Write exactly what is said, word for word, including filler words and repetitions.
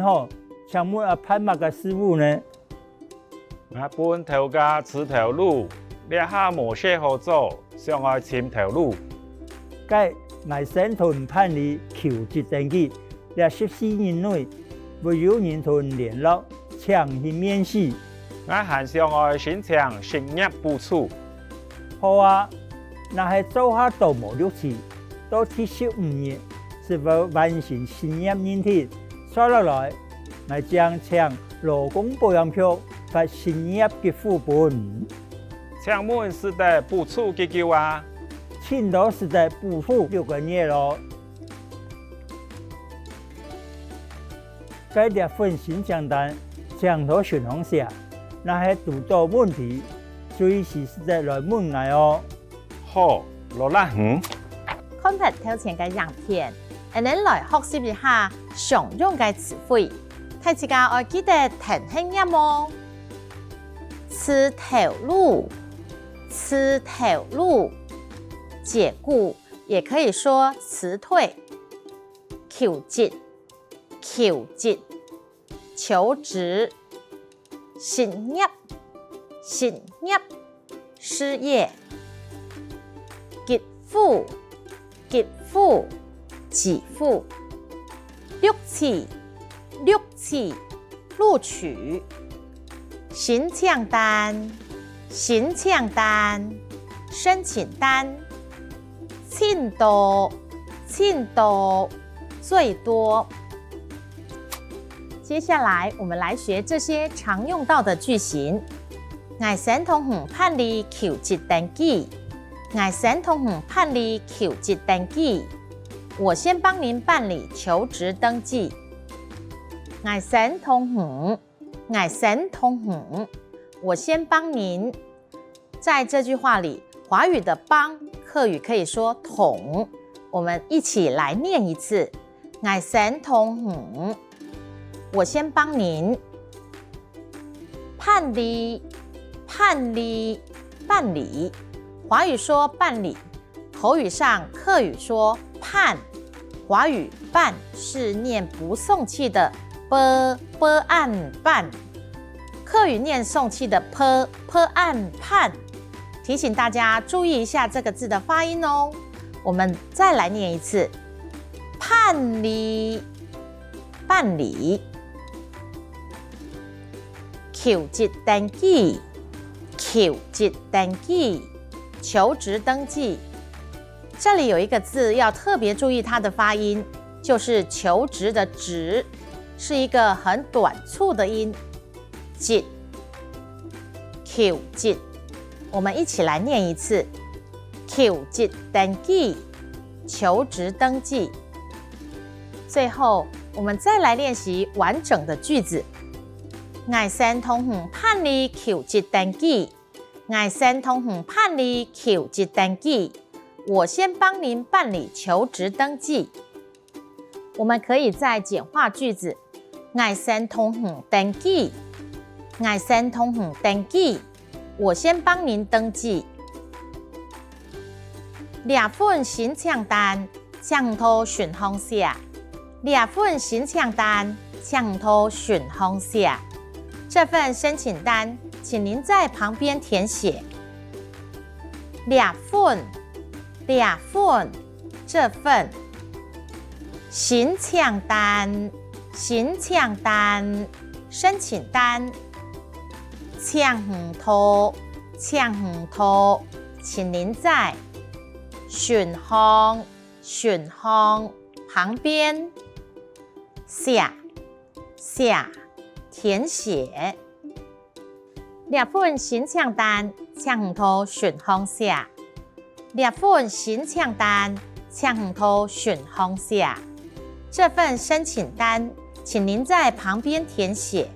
好，請問愛辦麼个事務呢？𠊎分頭家辭頭路，這下無事好做，想愛尋頭路。該𠊎先同辦理求職登記，這十四日內會有人同你聯絡，請去面試。𠊎還想愛申請失業補助。好啊，若係做下多無六次，到第十五日，就會完成失業認定。紲落來，𠊎正請勞工保險局發失業給付分你。請問使得補助幾久啊？請到使得補助六個月咯。該這份申請單，請到信箱寫，若係堵到問題，隨時使得來問𠊎哦。好，勞力你。看忒頭前个影片，𠊎等來學習一下常用个詞彙，大自家愛記得跈等唸哦。辭頭路，辭頭路，解僱，也可以說辭退。求職，求職，求職，失業，失業，失業。給付，給付，給付。錄取，錄取，錄取。申請單，申請單，申請單。盡多，盡多，最多。接下來，我們來學這些常用到的句型。𠊎先同你辦理求職登記。𠊎先同你辦理求職登記。我先幫您辦理求職登記。𠊎先同你，𠊎先同你，我先幫您。在這句話裡，華語的幫，客語可以說同。我們一起來念一次：𠊎先同你，我先幫您。辦理，辦理，辦理。華語說辦理，口語上客語說辦，華語辦是念不送氣的b，b-an辦，客語念送氣的p，p-an辦。提醒大家注意一下這個字的發音哦。我們再來念一次：辦理，辦理。求職登記，求職登記，求職登記。這裡有一個字要特別注意它的發音，就是求職的職，是一個很短促的音。職，求職。我們一起來念一次：求職登記，求職登記。最後，我們再來練習完整的句子。𠊎先同你辦理求職登記。𠊎先同你辦理求職登記。我先幫您辦理求職登記。我們可以再簡化句子：𠊎先同你登記。𠊎先同你登記。我先幫您登記。這份申請單，請你到信箱寫。這份申請單，請你到信箱寫。這份申請單，請您在旁邊填寫。這份，這份，這份。申請單，申請單，申請單。請你到，請你到，請您在。信箱，信箱，旁邊。寫，寫，填寫。這份申請單，請你到信箱寫。這份申請單，請你到信箱寫。這份申請單，請您在旁邊填寫。